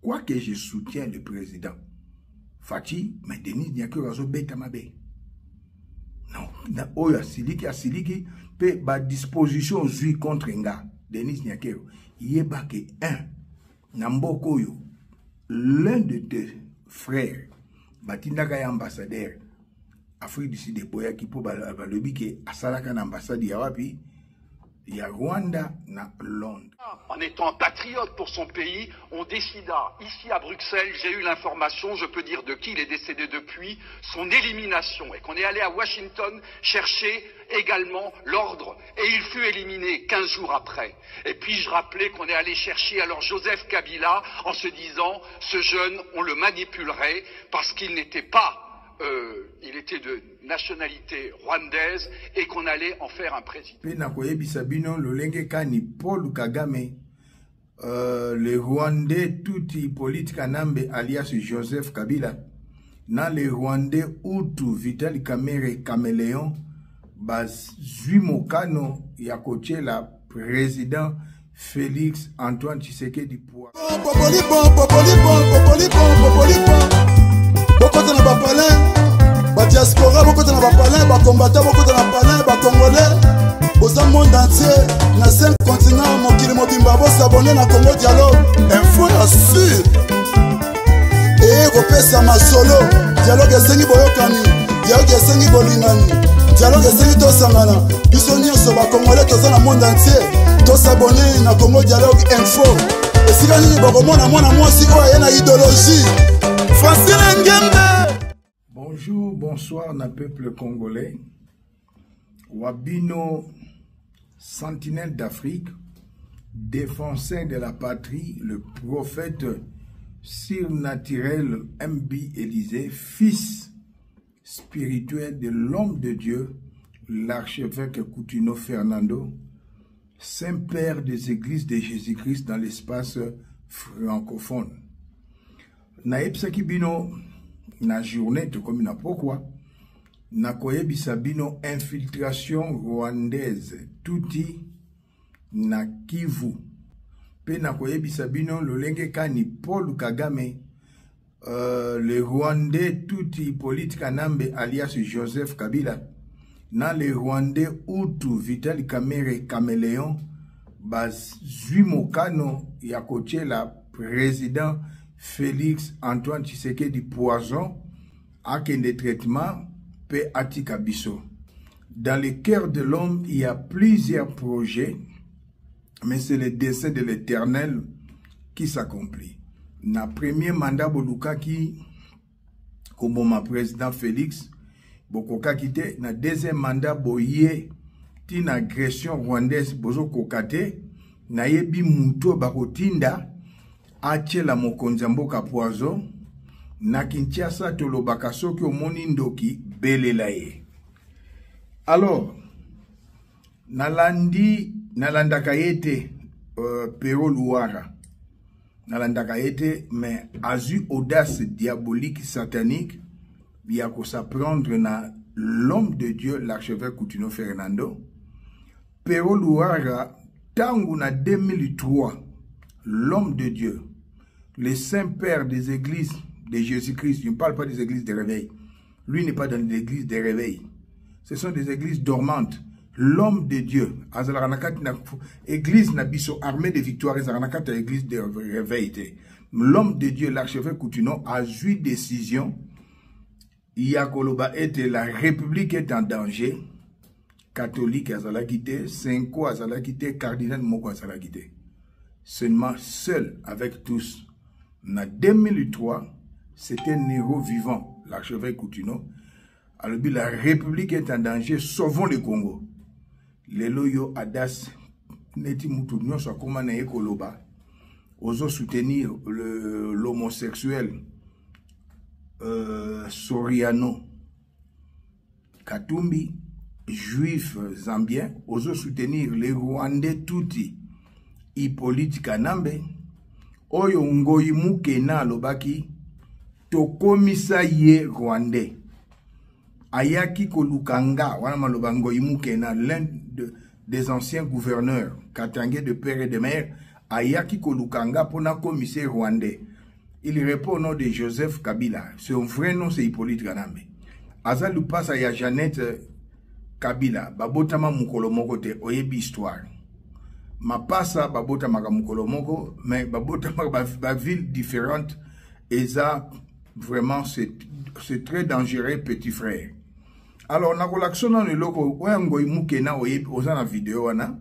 Quoique je soutiens le président Fatshi, mais Denise Nyakeru azobeta mabe. Non, na oyo asiliki asiliki mpe ba disposition ozwi contre nga Denise Nyakeru, yeba ke un na mboka oyo l'un de tes frères batindaka ye ambassadeur Afrique du Sud eboyaki mpo balobi ke asalaka na ambassade ya wapi ya Rwanda na Londres. En étant patriote pour son pays, on décida, ici à Bruxelles, j'ai eu l'information, je peux dire de qui il est décédé depuis, son élimination, et qu'on est allé à Washington chercher également l'ordre, et il fut éliminé 15 jours après. Et puis je rappelais qu'on est allé chercher alors Joseph Kabila en se disant, ce jeune, on le manipulerait parce qu'il n'était pas il était de nationalité rwandaise et qu'on allait en faire un président. Mpe nakoyebisa bino lolenge kani Paul Kagame, le Rwandais Tutsi Hippolyte Kanambe alias Joseph Kabila na le Rwandais Hutu Vital Kamerhe Caméléon bazwi mokano ya kotiela président Félix Antoine Tshisekedi poids. Bokota na bapalin, badiaspora, bokota na bapalin, bakombata, bokota na palin, bacongolais boza monde entier na 5 continent, mokili mobimba, bosabone na Congo Dialogue Info ya sur eye kopesa masolo. Dialogue esengi boyokani, dialogue esengi bolingani, dialogue esengi tosangana biso nyonso bacongolais toza na monde entier. Tosabone na Congo Dialogue Info. Esika nini bokomona mwana mwasi oyo aye na idéologie Francine Ngembe? Bonjour, bonsoir na peuple congolais. Wabino, sentinelle d'Afrique, défenseur de la patrie, le prophète surnaturel MB Élysée, fils spirituel de l'homme de Dieu, l'archevêque Kutino Fernando, Saint-Père des églises de Jésus-Christ dans l'espace francophone. Nayebisaki bino na journée tokomi na pokwa, nakoyebisa bino infiltration rwandaise tuti na Kivu, mpe nakoyebisa bino lolenge kani Paul Kagame, le Rwandais Tutsi Hippolyte Kanambe alias Joseph Kabila na le Rwandais Hutu Vital Kamerhe Caméléon bazwi mokano ya kotiela président Félix Antoine Tshisekedi poison, akende traitement pe atika biso. Dans le cœur de l'homme, il y a plusieurs projets, mais c'est le dessein de l'Éternel qui s'accomplit. Na premier mandat bolukaki koboma président Félix, bokokaki te. Na deuxième mandat boye tina agression rwandaise, bozokoka te. Nayebi mutu bakotinda atiela mokonzi ya mboka poison. Na Kinshasa tolobaka soki omoni ndoki belela ye. Alors nalandi, nalandaka ye te, Pero Luwara nalandaka ye te, mais azwi audace diabolique satanique ya kosaprendre na l'homme de Dieu l'archevêque Kutino Fernando. Pero Luwara tangu na 2003, l'homme de Dieu, le Saint-Père des églises de Jésus-Christ, je ne parle pas des églises de réveil, lui n'est pas dans l'église de réveil, ce sont des églises dormantes. L'homme de Dieu azalaka na kati na église na biso armée de victoire, ezalaka na kati ya église de réveil te. L'homme de Dieu l'archevêque Kutino azwi décision ya koloba ete la république est en danger. Catholique azalaki te, Senko azalaki te, cardinal moko azalaki te, seulement seul avec tous. Na 2003, c'était Nero vivant, l'archevêque Kutino alobi la république est en danger, sauvons le Congo. Lelo yo adas neti mutu nyonso akoma na ye koloba ozo soutenir l'homosexuel Soriano Katumbi, juif zambien, ozo soutenir les Rwandais Tutsi Hippolyte Kanambe, oyo Ngoyi Mukena alobaki tokomisa ye Rwandais. Ayaki koluka nga, wana maloba Ngoyi Mukena, l'un des anciens gouverneurs katangais de père et de mère, ayaki koluka nga mpona komisa ye Rwandais. Il répond au nom de Joseph Kabila. Son vrai nom, c'est Hippolyte Kanambe. Aza lupasa ya Jeannette Kabila. Babotama mukolo moko te, oyebi histoire. Mapasa babotamaka mukolo moko, mais babotamaka ba, ba ville différente. Eza vraiment c'est très dangereux petit frère. Alors nakolakisa nano eloko oyo ngoi mukena oyebi oza na video wana.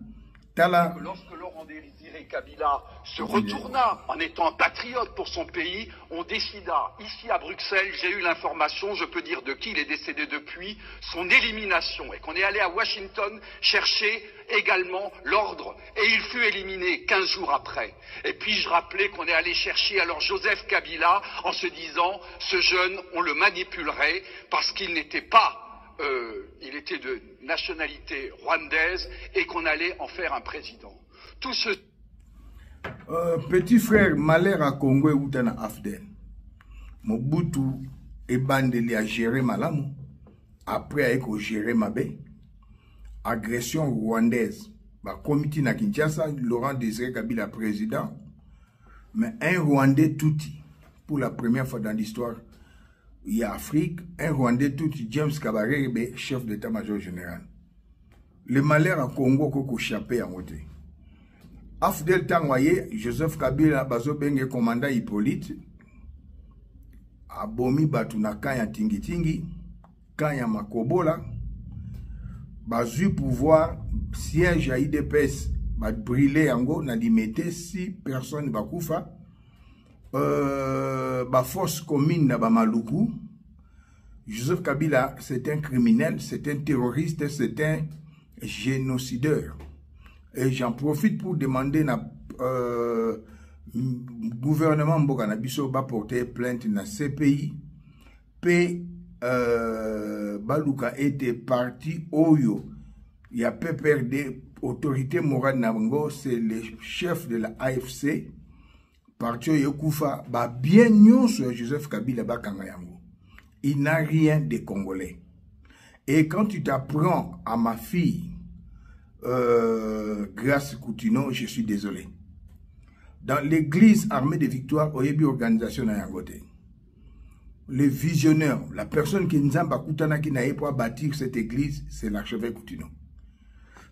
Tala. Lorsque Laurent Désiré Kabila se retourna en étant patriote pour son pays, on décida, ici à Bruxelles, j'ai eu l'information, je peux dire de qui il est décédé depuis, son élimination, et qu'on est allé à Washington chercher également l'ordre, et il fut éliminé 15 jours après. Et puis je rappelais qu'on est allé chercher alors Joseph Kabila en se disant, ce jeune, on le manipulerait parce qu'il n'était pas il était de nationalité rwandaise et qu'on allait en faire un président. Tout ce... Petit frère, malheur à Congo et na AFDL. Mobutu ebandeli a géré malamu, après a géré mabe. Agression rwandaise. Ba comité na Kinshasa, Laurent Désiré Kabila président. Mais un Rwandais Tutsi, pour la première fois dans l'histoire il y a Afrique, un Rwandais Tutsi, James Kabarebe, chef d'état-major général. Le malheur à Congo, koko chapé en côté. AFDL Tangwaye, Joseph Kabila, bazo benge commandant Hippolyte, abomi batu na camp ya Tingi Tingi, camp ya Makobola, bazui pouvoir, siège ya UDPS, ba brûlé yango na limete 6 personnes bakufa. Ba force commune na ba Maluku. Joseph Kabila, c'est un criminel, c'est un terroriste, c'est un génocideur. Et j'en profite pour demander na gouvernement mboka na biso ba porter plainte na CPI pe baluka ete parti oyo ya PPRD, autorité morale na bango, c'est le chef de la AFC. Parti oyo ekufa, ba bien nyonso ya Joseph Kabila bakanga yango. Il n'a rien de Congolais. Et quand tu t'apprends à ma fille, Grâce Kutino, je suis désolé. Dans l'église armée de victoire, oyebi organisation na yango te. Le visionnaire, la personne qui Nzambe akutana ki na ye pour bâtir cette église, c'est l'archevêque Kutino.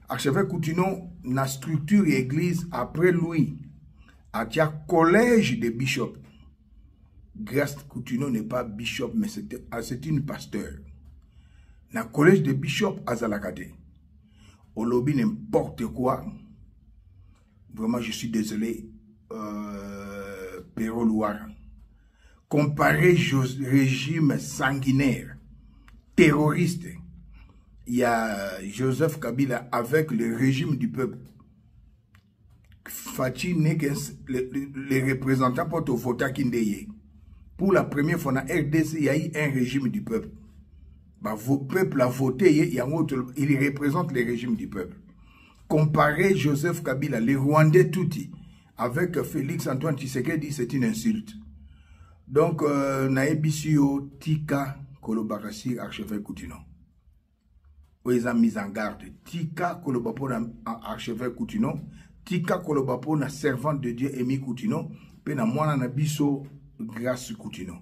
Archevêque Kutino, na structure église, après lui, atia collège des bishops. Grâce Kutino n'est pas bishop, mais c'est une pasteur. Na collège des bishops, azalakate. Olobi n'importe quoi. Vraiment, je suis désolé. Pero Luwara. Comparer régime sanguinaire, terroriste, il y a Joseph Kabila avec le régime du peuple. Fatshi n'est que les représentants pour voter Kindeye. Pour la première fois dans RDC, il y a eu un régime du peuple. Bah, vos peuples a voté, il y a un autre, il représente le régime du peuple. Comparer Joseph Kabila, les Rwandais Tutsi, avec Félix Antoine Tshisekedi, c'est une insulte. Donc, naebisio tika kolobakasi archevêque Kutino. Oyo mise en garde. Tika kolobapo na archevêque Kutino, tika kolobapo na servante de Dieu Amy Kutino, pe na mwana na biso Grâce Kutino.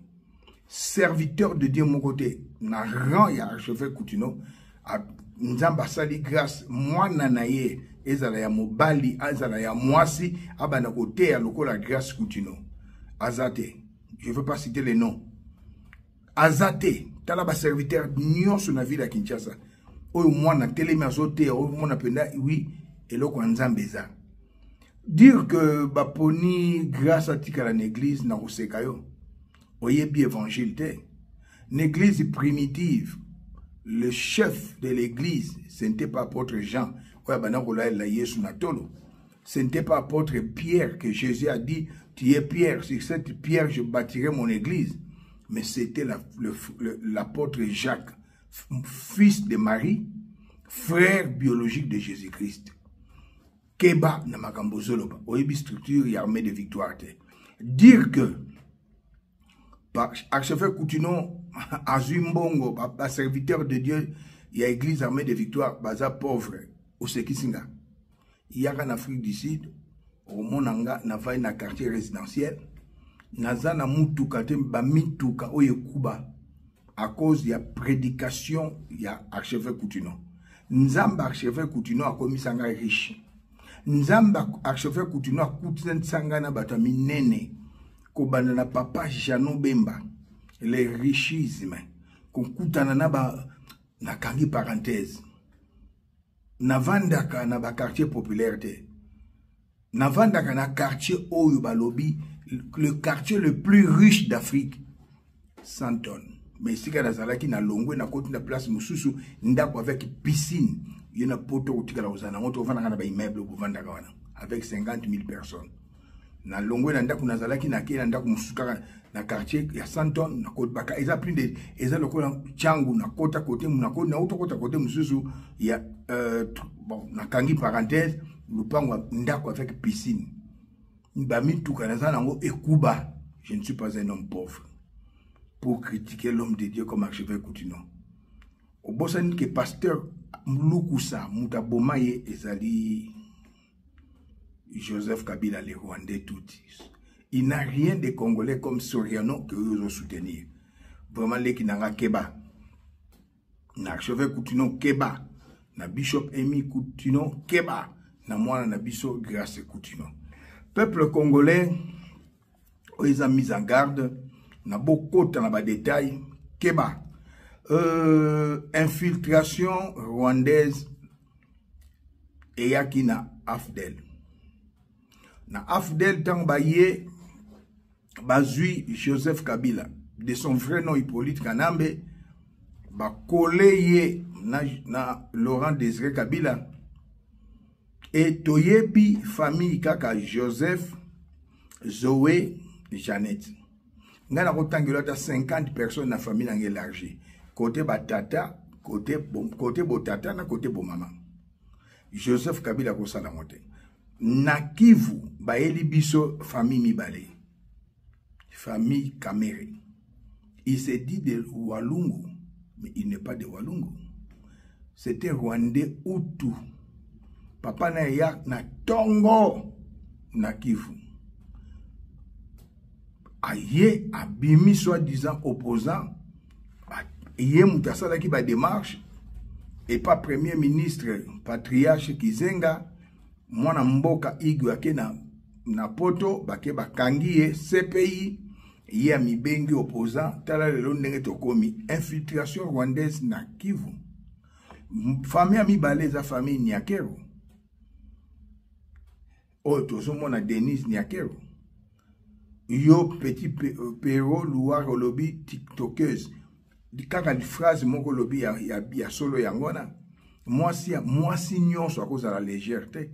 Serviteur de Dieu mon côté, na rang ya archevêque Kutino, a Nzamba sali grâce mwana na ye ezala ya mobali, ezala ya mwasi, abana kote ya lokola Grâce Kutino. Azate, je veux pas citer les noms. Azate, tala ba serviteur nyonso na ville ya Kinshasa. Oyo mwana telemi azote, oyo mwana penda, oui, eloko ya Nzambe eza. Dire que baponi grâce atikala na église na koseka yo. Oyebi évangile te. L'église primitive, le chef de l'église, ce n'était pas apôtre Jean, oyo abanda kolalela Yesu na tolo. Ce n'était pas apôtre Pierre que Jésus a dit, tu es Pierre, sur cette pierre je bâtirai mon église. Mais c'était l'apôtre Jacques, fils de Marie, frère biologique de Jésus-Christ. Keba na makambo zoloba, oyebi structure ya armée de victoire te. Dire que par archevêque Kutino azwi mbongo, ba serviteur de Dieu ya église armée de victoire baza pauvre osekisinga. Yaka na Afrique du Sud, omonanga na vai na quartier résidentiel. Naza na mutuka te, ba mituka oyo ekuba à cause ya prédication ya archevêque Kutino. Nzambe archevêque Kutino akomisa ngai riche. Nzambe archevêque Kutino akutanisa ngai na bato ya minene, kobanda na papa Jeannot Bemba, le richisme, kokutana na ba, nakangi parenthèse, navandaka na ba quartier populaire te, navandaka na quartier oyo balobi le quartier le plus riche d'Afrique, Sandton. Mais esika nazalaki na longwe, nakoti na place mosusu, ndako avec piscine. Ye na poto kotikala kozala nango te, ovandaka na ba immeuble bovandaka wana avec 50 000 personnes. Na longwe na ndako nazalaki, nakei na ndako mosusu kaka na quartier ya Sandton, nakobaka eza plus de, eza lokola Tshangu, nakota kote, nakota, nauta kota kote mosusu ya bon, nakangi parenthèse, lupango ndako avec piscine, ba mituka naza nango ekuba. Je ne suis pas un homme pauvre pour critiquer l'homme de Dieu comme archevêque Kutino. Obosani ke pasteur Lukusa moto aboma ye ezali Joseph Kabila, le Rwandais tout. Il n'a rien de Congolais comme Soriano que eux ont soutenir. Vraiment leki nanga keba. Na archevêque Kutino keba, na bishop Amy Kutino keba, na mwana na biso Grâce Kutino. Peuple congolais oyo eza mise en garde na bokota na ba détails keba. Infiltration rwandaise eyaki na AFDL. Na AFDL ntango baye bazwi Joseph Kabila de son vrai nom Hippolyte Kanambe, bakole ye na Laurent Désiré Kabila. Et toyebi famille kaka Joseph, Zoé, Jeannette. Ngai nakotangela ata 50 personnes na famille nange élargie. Côté batata, côté bon, côté botata na côté bomama. Joseph Kabila kosala ngo te. Na Kivu bayeli biso famille mibale. Famille Kamere. Il s'est dit de Walungu, mais il n'est pas de Walungu. C'était Rwandais Hutu. Papa na ya na tongo na Kivu. Aye abimi soi-disant opposant, ye moto asalaki ba démarche et pas premier ministre patriarche Kizenga, mwana mboka Igwe ake na poto, bake bakangi ye CPI, ye amibengi opposant. Tala lelo ndenge tokomi infiltration rwandaise na Kivu. Famille ya mibale eza famille Nyakeru, oyo tozomona Denise Nyakeru. Yo petit Pero Luar olobi tiktokeuse, kaka phrase moko olobi ya solo yango wana. Mwasi nyonso akozala légère te,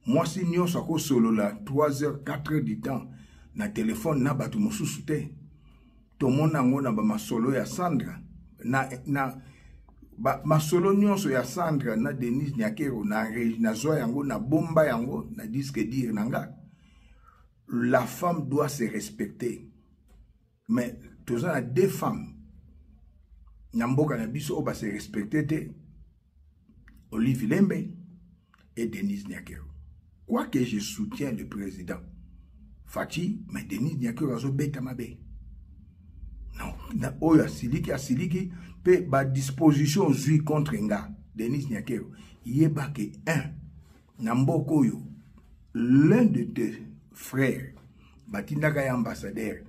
mwasi nyonso akosolola 3 heures 4 heures du temps na téléphone na bato mosusu te. Tomona yango na ba masolo ya Sandra na ba masolo nyonso ya Sandra na Denise Nyakeru, na nazwa yango na bomba yango na disque dur na nga. La femme doit se respecter. Mais toza na deux femmes na mboka na biso oyo ba se respecter te, Olive Lembe et Denise Nyakeru. Quoique je soutiens le président Fatshi, mais Denise Nyakeru azobeta mabe. Non, na oyo asiliki, asiliki pe ba disposition ozwi contre nga Denise Nyakeru. Yeba ke un na mboka oyo l'un de tes frères batindaka ya ambassadeur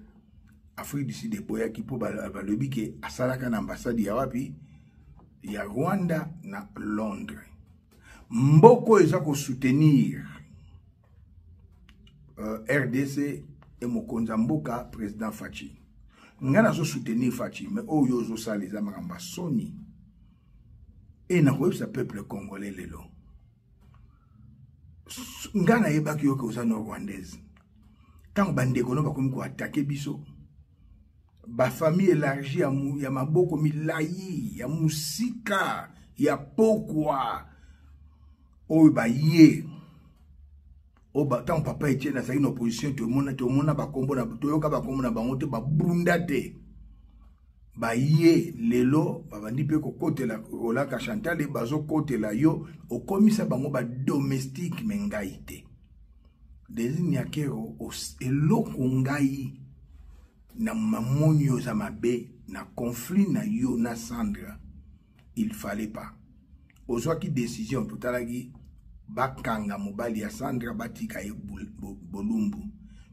Afrique du Sud eboyaki po balobi ke asalaka na ambassade ya wapi ya Rwanda na Londres. Mboko eza ko soutenir RDC et mokonzi ya mboka président Fatshi. Nga nazo soutenir Fatshi, mais oyo ozosala eza makambo ya soni. Et nakoyebisa peuple congolais lelo. Nga nayebaki yo ke oza no rwandaise. Tango bandeko no bakomi ko attaquer biso, ba famille élargie ya maboko milayi, ya musika, ya pokwa, oyo baye. Oyo ba, tango papa Etienne azalaki na opposition, tomona bakombo na, toyoka bakombo na bango te, babunda te. Baye lelo babandi mpe kokotela Rolaka Chantal, bazokotela yo, okomisa bango ba domestique, me ngai te. Denise Nyakeru, eloko ngai Na mamoni yo oza mabe na conflit na yo na Sandra. Il fallait pas. Ozwaki décision totalaki bakanga mobali ya Sandra batika ye bolumbu.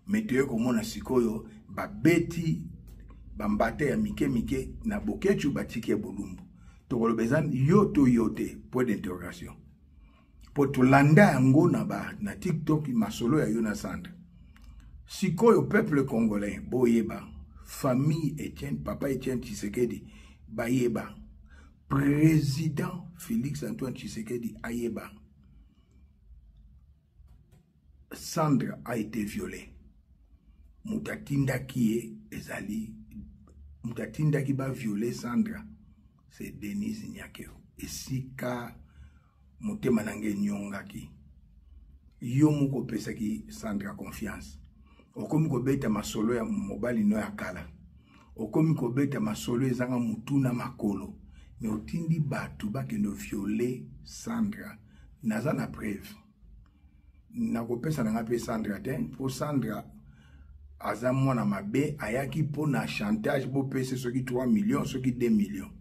Mais toye komona sikoyo babeti bambata ya mike mike na Boketshu batiki ye bolumbu. Tokoloba eza yo to yo te, point d'interrogation. Po tolanda yango na ba na TikTok masolo ya yo na Sandra. Sikoyo peuple congolais boyeba famille Etienne, papa Etienne Tshisekedi bayeba, président Félix Antoine Tshisekedi ayeba, Sandra a été violée. Moto atindaki ye ezali moto atindaki ba violer Sandra, c'est Denise Nyakeru. Esika motema na ngai enyongaki, yo moko opesaki Sandra confiance, okomi kobeta masolo ya mobali no ya kala, okomi kobeta masolo ezanga mutu na makolo, mais otindi bato bakende violer Sandra. Naza na preuve, nakopesa na ngai mpe Sandra te, mpo Sandra aza mwana mabe, ayaki mpo na chantage, bopesa soki 3 millions soki 2 millions.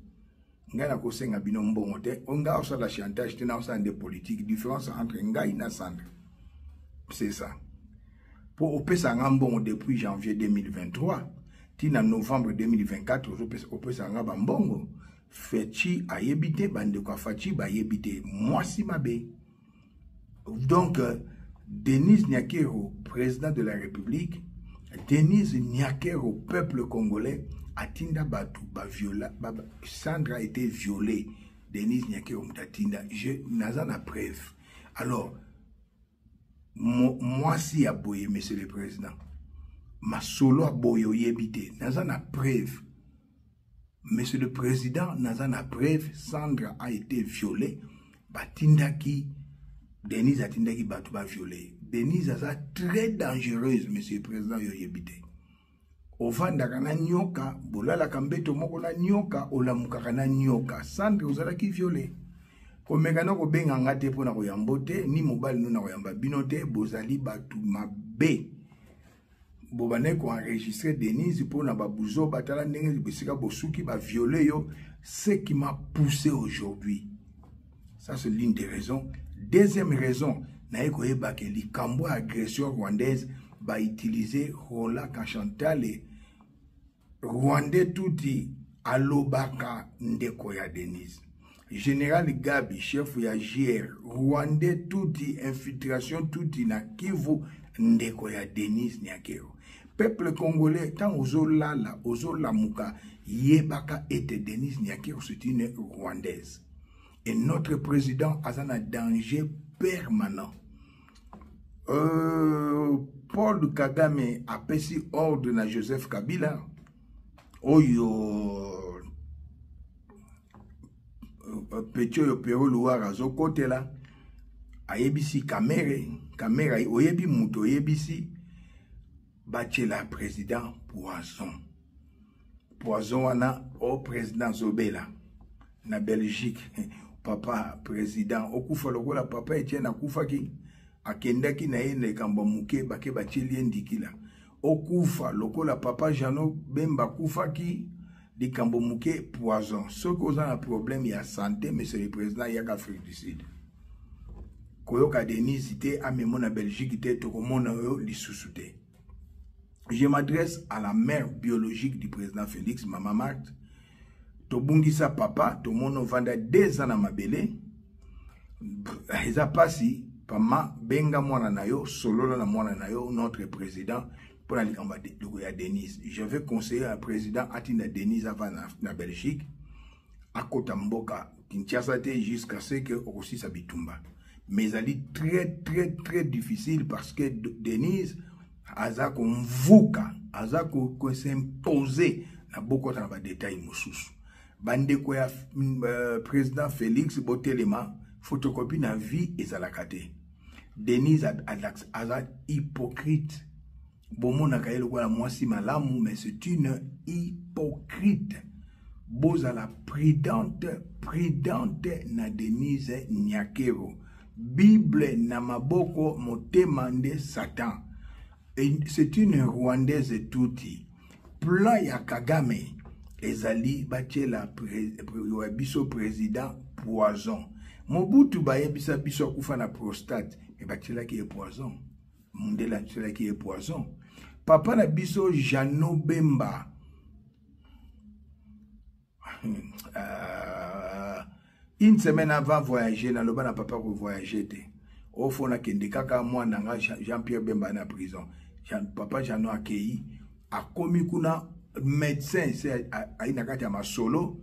Ngai nakosenga bino mbongo te, o ngai osala chantage te, naosala nde politique. Différence entre ngai na Sandra, c'est ça. Po opesa nga mbongo depuis janvier 2023 ti na novembre 2024, opesa nga ba mbongo. Fatshi ayebi te, bandeko ya Fatshi bayebi te, mwasi mabe. Donc Denise Nyakeru, président de la République, Denise Nyakeru, peuple congolais, atinda batu ba viola, ba, ba, Sandra a été violée. Denise Nyakeru mutatinda, je naza na preuve. Alors mwasi ya boye, monsieur le président, masolo ya boye oyebi te, naza na preuve. Monsieur le président, naza na preuve, Sandra a été violée, batindaki Denise atindaki bato ba violer. Denise aza très dangereuse, monsieur le président, yo yebi te. Ovandaka na nyoka, bolalaka mbeto moko na nyoka, olamukaka na nyoka. Sandra ozalaki violée. Komeka na kobenga nga te mpo na koyambo te, ni mobali no na koyamba bino te, bozali bato mabe. Bobandaki koenregistre Denise mpo na babuzo, batala ndenge bisika bosuki ba violer yo. Ce qui m'a poussé aujourd'hui, ça c'est l'une des raisons. Deuxième raison, naye koyeba ke likambo ya agression rwandaise ba utiliser Roland Kachantale, Rwandais tuti alobaka ndeko ya Denise. Général Gabi, chef ya GR, Rwandais tuti, infiltration tuti na Kivu, ndeko ya Denise Nyakeru. Peuple congolais, tant ozolala, ozolamuka, yebaka ete Denise Nyakeru c'est une Rwandaise. Et notre président aza na danger permanent. Paul Kagame apesi ordre na Joseph Kabila oyo petit oyo Pero Luwara azokotela, ayebisi Kamere, Kamere oyebi moto oyebisi batiela président poison. Poison wana o président Zobela na Belgique. Papa président okufa lokola papa Etienne akufaki, akendaki na ye na likambo ya moke, bake batieli ye ndikila. Okufa lokola papa Jeannot Bemba akufaki, likambo moke poison. Soki oza na problème ya santé, monsieur le président, yaka Afrique du Sud. Koyoka Denise te, amemo na Belgique te, tokomona yo lisusu te. Je m'adresse à la mère biologique du président Félix, Maman Marthe. Tobungisa papa, tomono vanda 2 ans na mabele. Eza pasi, pama benga mwana na yo, solola na mwana na yo, notre président, pour la likambo ya Denise. Je vais conseiller à président atinda Denise avant na Belgique, akota mboka Kinshasa te jusqu'à ce que okosisa bitumba. Mais ezali très très très difficile parce que Denise aza komvuka, aza ko s'imposer na bokota na ba détails mosusu. Bandeko ya président Félix botelema, photocopie na vie ezalaka te. Denise aza hypocrite. Bomonaka ye lokola mwasi malamu, mais c'est une hypocrite. Bozala prudente, prudente na Denise Nyakeru. Bible na maboko, motema nde Satan. Et c'est une Rwandaise tuti. Plan ya Kagame ezali batiela biso président poison. Mobutu bayebisa biso akufa na prostate, mais batielaki ye poison. Mundele atielaki ye poison. Papa na biso Jeannot Bemba une semaine avant voyager, naloba na papa ko voyager te. Ofo nakende kaka mwana nga Jean-Pierre Bemba na prison. Papa Jeannot akei, akomi kuna médecin se ayi na kati ya masolo,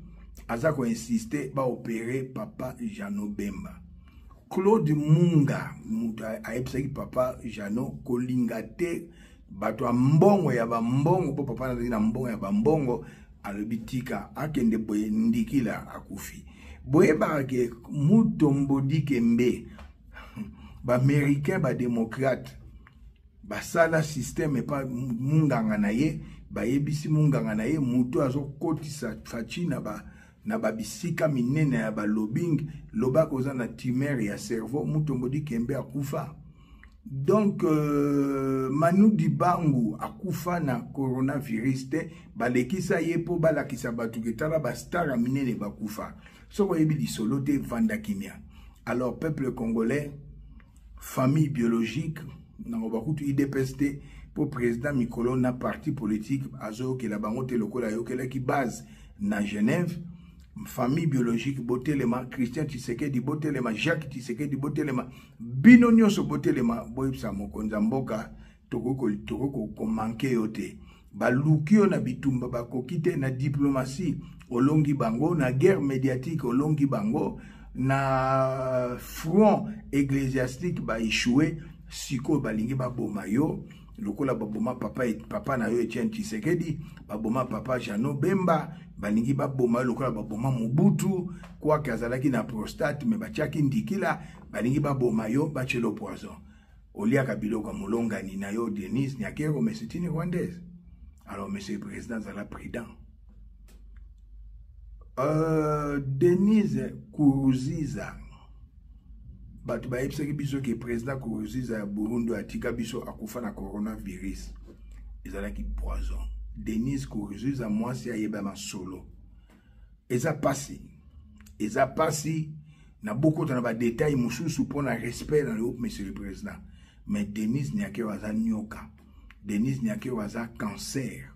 aza ko insister ba opérer papa Jeannot Bemba. Claude Munga moto ayebisaki papa Jeannot kolinga te bato ya mbongo ya bambongo, mpo papa nazalaki na mbongo ya bambongo, alobi tika akende boye ndikila akufi. Boyebaka ke Mutombo Dikembe, ba-américain, ba-démocrate basala système epa munganga na ye, bayebisi munganga na ye moto azokotisa Fatshi na ba na ba bisika minene ya ba lobbying, lobaka oza na tumeur ya cerveau. Mutombo Dikembe akufa. Donc Manu Dibangu akufa na coronavirus te, balekisa ye po balakisa bato ke tala ba star ya minene bakufa. Soki oyebi lisolo te, vanda kimia. Alors peuple congolais, famille biologique nango bakutu IDPS te, po président mikolo na parti politique azoyokela bango te lokola ayokelaki base na Genève. Famille biologique botelema, Christian Tshisekedi botelema, Jacques Tshisekedi botelema, bino nyonso botelema, boyebisa mokonzi ya mboka tokoki komanke yo te. Baluki yo na bitumba bakoki te, na diplomatie olongi bango, na guerre médiatique olongi bango, na front ecclésiastique ba échoué. Sikoyo balingi baboma yo lokola baboma papa, papa na yo Etienne Tshisekedi, baboma papa Jeannot Bemba, balingi baboma yo lokola baboma Mobutu, kwake azalaki na prostate me batiaki ndikila, balingi baboma yo batielo poison. Oliaka biloko ya molongani na yo Denise Nyakeru, mais c'est une Rwandaise. Alors monsieur le président, zala prudent. Denise Nkurunziza, bato bayebisaki biso ke président Nkurunziza ya Burundi atika biso akufa na coronavirus, ezalaki poison. Denise Nkurunziza mwasi ayeba masolo. Eza pasi, eza pasi na bokota na ba détail mosusu mpona respect na yo monsieur le président. Mais Denise Nyakeru aza nyoka, Denise Nyakeru aza cancer.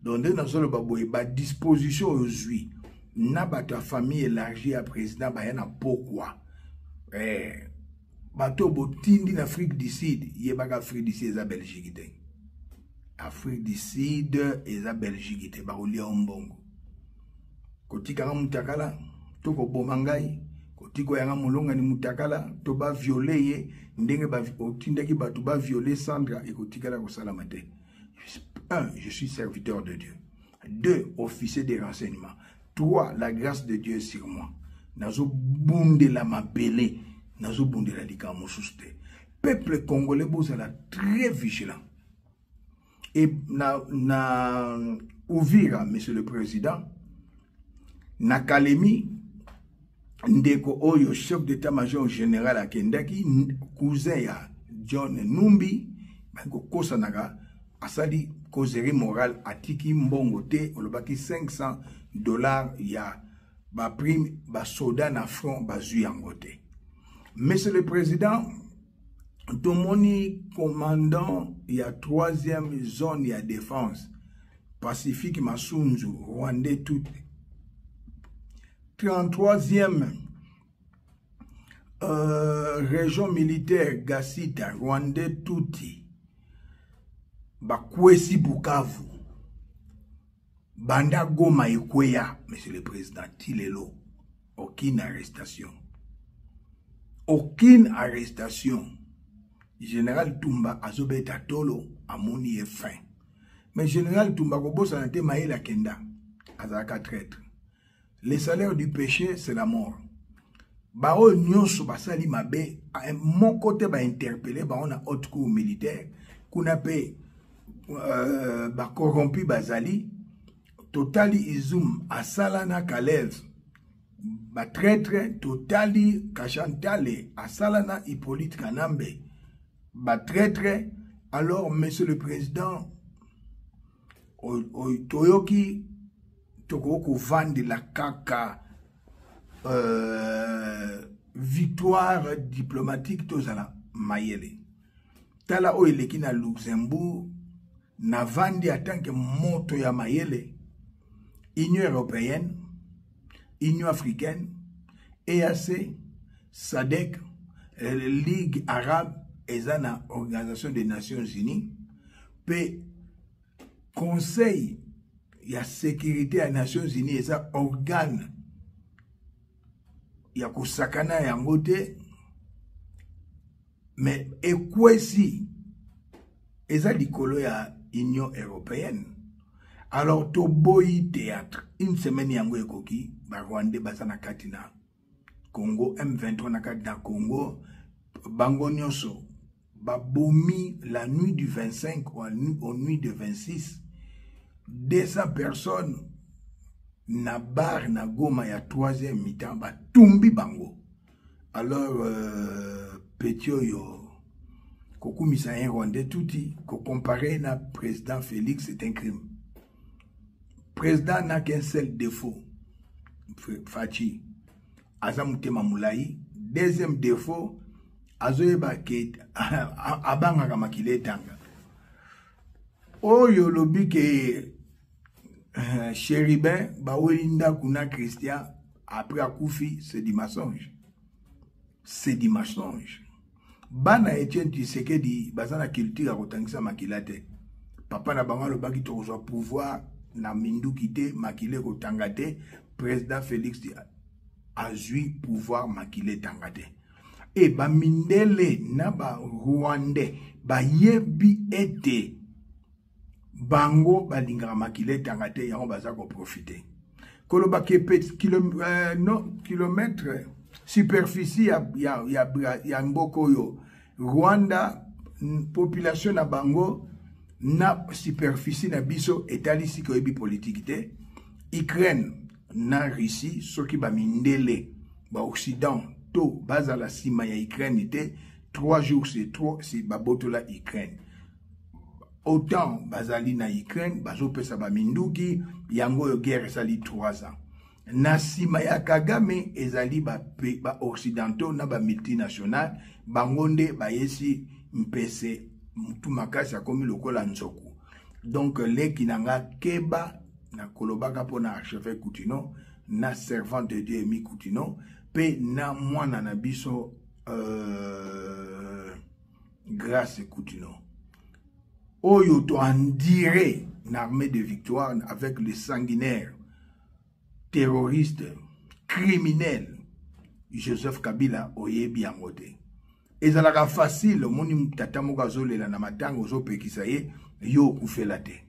Donc nde nazoloba boye, ba disposition oyo ozwi na bato ya famille élargie ya président baya na pokwa, bato botindi na Afrique du Sud, yebaka Afrique du Sud eza Belgique te. Afrique du Sud eza Belgique te, bakolia yo mbongo. Kotikanga mutakala to koboma ngai, kotika yanga molongani mutakala to ba violer ye ndenge ba otindaki bato ba violer Sandra, ekotikala kosalama te. 1, je suis serviteur de Dieu. 2, officier des renseignements. 3, la grâce de Dieu est sur moi. Nazo bundela mabele, nazo bundela likambo mosusu te. Peuple congolais bozala très vigilant. Et na Uvira, monsieur le président, na Kalemi, ndeko oyo chef d'état-major général akendaki, cousin ya John Numbi, bakokosanaka, asali causerie morale, atiki mbongo te, olobaki $500 ya ba prime ba soda na front bazwi yango te. Monsieur le président, tomoni commandant ya 3e zone ya défense Pacifique Masunzu, Rwandais tout 33e région militaire Gasita, Rwandais Tutsi, bakwesi Bukavu, banda Goma ekweya, monsieur le président, tilelo, aucune arrestation. Aucune arrestation. Général Tumba azobeta tolo amoni ye fin. Mais Général Tumba kobosana te mayele akenda, azalaka traître. Le salaire du péché, c'est la mort. Ba oyo nyonso basali mabe, moko te ba interpeller ba na haute cour militaire, kuna pe ba corrompu bazali, totali Izum asala na Kalev, ba traître, totali Kashantale asala na Hippolyte Kanambe, ba traître. Alors monsieur le président, Toyoki tokoki kovandela kaka victoire diplomatique, tozala mayele. Tala oyo eleki na Luxembourg, navandi en tant que moto ya mayele. Union européenne, Union africaine, EAC, SADC, Ligue arabe, eza na Organisation des Nations unies mpe Conseil ya sécurité ya Nations unies, eza organe ya kosakana yango te. Mais ekwesi eza likolo ya Union européenne. Alors toboyi théâtre. Une semaine yango ekoki. Barwandais baza na kati na Congo, M23 na kati na Congo, bango nyonso babomi la nuit du 25 au nuit de 26, 200 personnes na bar na Goma ya troisième mi-temps, batumbi bango. Alors petit oyo kokumisa un Rwandais tuti, kocomparer na président Félix, c'est un crime. Président n'a qu'un seul défaut, Fatshi aza motema molai. Deuxième défaut, azoyeba ke abangaka makila etanga. Oyo olobi ke Chérubin baweli ndako na Christian après akufi, c'est du mensonge, c'est du mensonge. Bana Etienne Tshisekedi baza na culture ya kotangisa makila te. Papa na bango alobaki tokozwa pouvoir na minduki te, makila ekotanga te. Président Félix azwi pouvoir, makila etanga te. E bamindele na Barwandais bayebi ete bango balingaka makila etanga te, yango baza koprofiter. Koloba ke kilo, no, kilomètre superficie ya mboka oyo Rwanda, population na bango na superficie na biso etali sika. Oyebi politike te. Ukraine na Russie, soki bamindele baoccident to bazala nsima ya Ukraine te, 3 jours c'est trop, si babotola Ukraine. Autant bazali na Ukraine, bazopesa baminduki. Yango oyo guerre esali 3 ans na nsima ya Kagame, ezali baoccidentaux ba na bamultinational. Bango nde bayesi mpese mutu makasi, akomi lokola nzoku. Donc leki na nga, keba na kolobaka mpona archevêque Kutino na servante de Dieu Emi Kutino mpe na mwana na biso Grâce Kutino, oyo toenduré na armée de victoire avec le sanguinaire terroriste criminel Joseph Kabila. Oyebi yango te, ezalaka facile. Omoni tata moko azolela na matanga, ozopekisa ye, yo okufela te.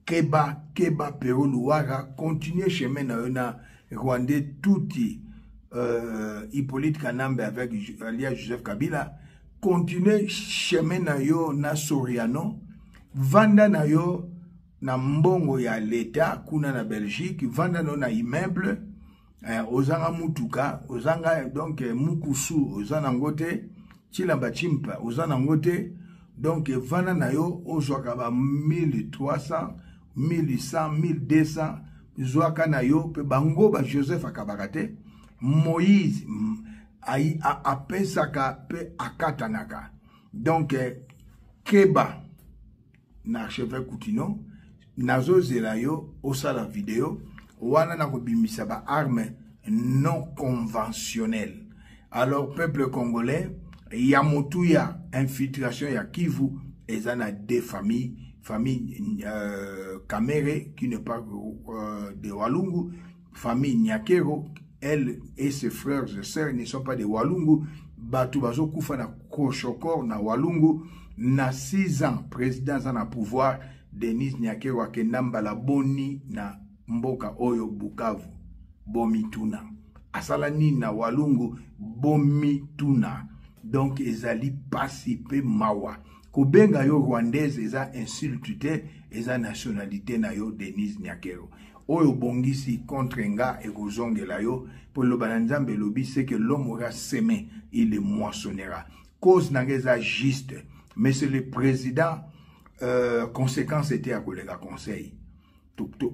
Keba, keba. Pero Luwara, continue chemin na yo na Rwandais tuti Hippolyte Kanambe avec alias Joseph Kabila. Continue chemin na yo na Soriano. Vanda na yo na mbongo ya leta kuna na Belgique, vanda na yo na immeuble ozanga mutuka, ozanga donc mukusu, oza nango te. Chilamba chimpa oza nango te. Donc vanda na yo, ozwaka ba 1300, 1100, 1200, zwaka na yo mpe bango. Ba Joseph akabaka te, Moïse apesaka mpe akatanaka. Donc keba na archevêque Kutino. Nazozela yo osala video wana na kobimisa baarme non conventionnelle. Alors peuple congolais, ya motuya, infiltration ya Kivu eza na deux familles: famille Kamere qui n'est pas de Walungu, famille Nyakero, elle et ses frères et sœurs ne sont pas de Walungu. Bato bazokufa na Koshokor na Walungu. Na 6 ans président aza na pouvoir, Denise Nyakero akenda mbala boni na mboka oyo Bukavu? Bomituna, asala nini na Walungu? Bomituna. Donc ezali pasi mpe mawa. Kobenga yo Rwandaise eza insulte te, eza nationalité na yo. Denise Nyakero, oyo obongisi contre nga ekozongela yo, mpo loba na Nzambe elobi: "Ce que l'homme aura semé, il le moissonnera." Cause na nga eza juste, mais c'est le président. Conséquence ete ya koleka conseil.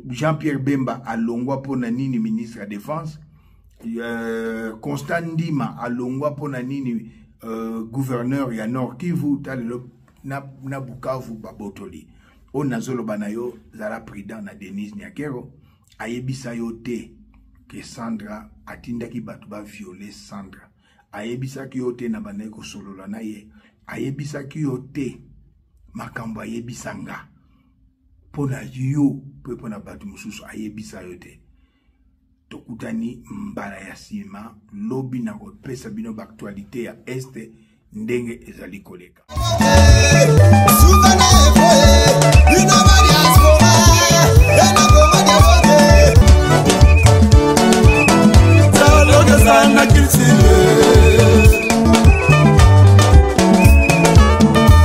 Jean-Pierre Bemba alongwa mpo na nini ministre ya défense? Constant Ndima alongwa mpo na nini gouverneur ya Nord Kivu? Ta lelo na Bukavu babotoli. Oyo nazoloba na yo, zala prudent na Denise Nyakero. Ayebisa yo te ke Sandra atindaki bato baviole Sandra. Ayebisaki yo te na bandaki kosolola na ye. Ayebisaki yo te makambo ayebisa nga mpo na yo mpe mpo na bato mosusu. Ayebisa yo te. Tokutani mbala ya nsima lobi na kopesa bino baaktualité ya este ndenge ezali koleka.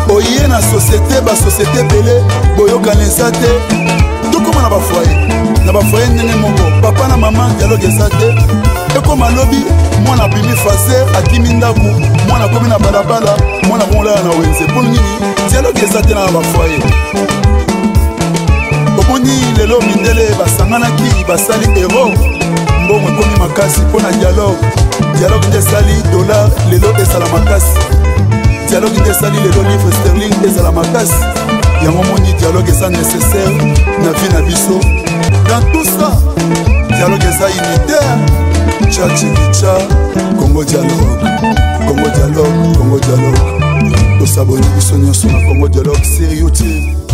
Oye na société, basociété ebele boyokana eza te. Tokóma na bafoyer, na bafoyer ndenge moko, papa na mama, dialogue eza te. Ekóma lobi, mwana abimi faser, akimi ndako, mwana akomi na balabala, mwana akomolala na wenze. Mpo nini dialogue eza te na bafoyer? Omoni lelo mindele basanganaki, basali euro, mbongo ekomi makasi mpo na dialogue. Dialogue nde esali dollar lelo ezala makasi. Dialogue nde esali lelo livre sterling ezala makasi. Yango moni dialogue eza nécessaire na vie na biso. Dans tout ça, dialogue eza unitaire. Cha chikicha, Congo Dialogue, Congo Dialogue, Congo Dialogue. Tosaboni biso nyonso na Congo Dialogue sur YouTube.